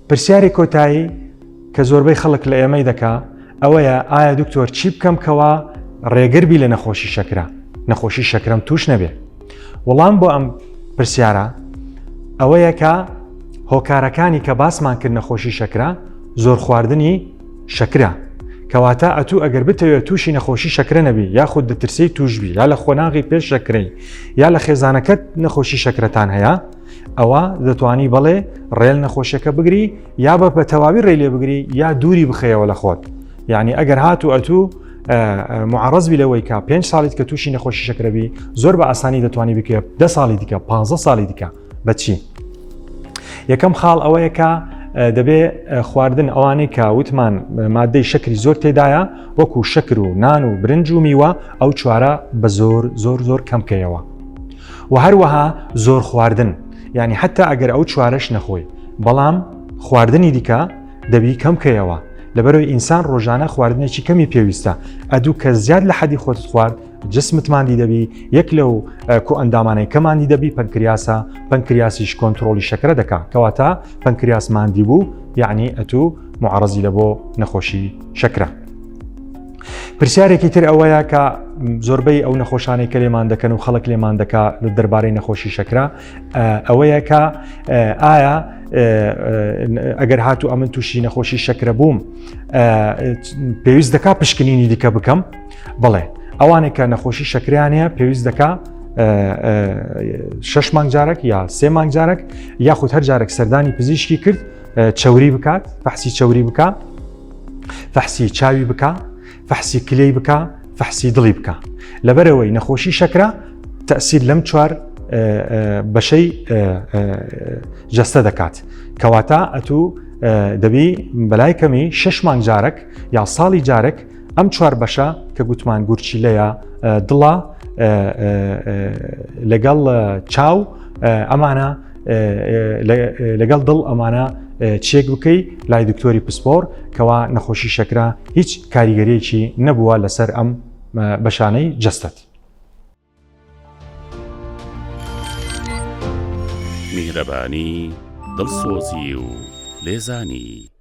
پرسیاری کۆتایی کە زۆربەی خەڵک لە ئێمەی دەکا ئەوەیە ئایا دکتۆر چی بکەم کەوا ڕێگر بی لە نەخۆشی شەکرە نەخۆشی شەکرم توش نەبێ وەڵام بۆ ئەم پرسیارە ئەوەیە کە هۆکارەکانی کە باسمان کرد نەخۆشی شەکرە زۆر خواردنی شەکرە کەواتە ئەتوو ئەگەر بتەوێت تووشی نەخۆشی شەکرە نەبی یاخود دەترسی توشبی یا لە خۆناغی پێش شەکرەی یا لە خێزانەکەت نەخۆشی شەکرەتان هەیە ئەوە دەتوانی بەڵێ ڕێل نەخۆشیەکە بگری یا بە بە تەواوی ڕێ لێ بگری یا دووری بخەیەوە لە خۆت یعنی ئەگەر هات و ئەتوو معڕز بی لەوەی کە پێنج ساڵیت کە تووشی نەخۆشی شەکرەبی زۆر بە ئاسانی دەتوانی بکە دە ساڵی دیکە پ ساڵی دیکە بەچی یەکەم خاڵ ئەوەیە کە دەبێ خواردن ئەوانەی کە وتمان مادەی شەکری زۆر تێدایە وەکو شەکر و نان و برنج و میوە ئەو چوارە بە زۆر زۆر زۆر کەمکەیەوە و هەروەها زۆر خواردن یعنی حتا ئەگەر ئەو چوارەش نەخۆی بەڵام خواردنی دیکە دەبی کەم کەیەوە لەبەرەوەی ئینسان ڕۆژانە خواردنێکی کەمی پێویستە ئەدوو کە زیاد لە حەدی خۆت خوارد جسمت ماندی دەبی یەک لەو کۆ ئەندامانەی کە ماندی دەبی پەنکریاسە پەنکریاسیش کۆنتترۆلی شەکرە دەکا کەواتە پەنکریاس ماندی بوو یعنی ئەتوو معرەزی لە بۆ نەخۆشی شەکرە. پرسیارێکی تر ئەوەیە کە زۆربەی ئەو نەخۆشانەی کە لێمان دەکەن و خەڵک لێمان دەکا لە دەربارەی نەخۆشی شەکرە ئەوەیە کە ئایا ئەگەر هاتوو ئەمن تووشی نەخۆشی شەکرە بووم پێویست دەکا پشکنینی دیکە بکەم بڵێ ئەوانێک کە نەخۆشی شەکریان هەیە پێویست دەکا شش مانگ جارێک یا سێ مانگ جارێک یاخود هەر جارێک سەردانی پزیشکی کرد چوری بکات فەحسی چوری بکات فەحسی چاوی بکە فەحسی کلەی بکە فەحسی دڵی بکە لەبەرەوەی نەخۆشی شەکرە تەسیر لەم چوار بەشەی جەستە دەکات کەواتە ئەتوو دەبی بەلای کەمی شش مانگ جارێک یا ساڵی جارێک ئەم چوار بەشە کە گوتمان گورچیلەیە دڵە لەگەڵ چاو ئەمانە لەگەڵ دڵ ئەمانە چێک بکەی لای دکتۆری پسپۆر کەوا نەخۆشی شەکرە هیچ کاریگەریەکی نەبووە لەسەر ئەم بەشانەی جەستەت. میهرەبانی، دڵسۆزی و لێزانی.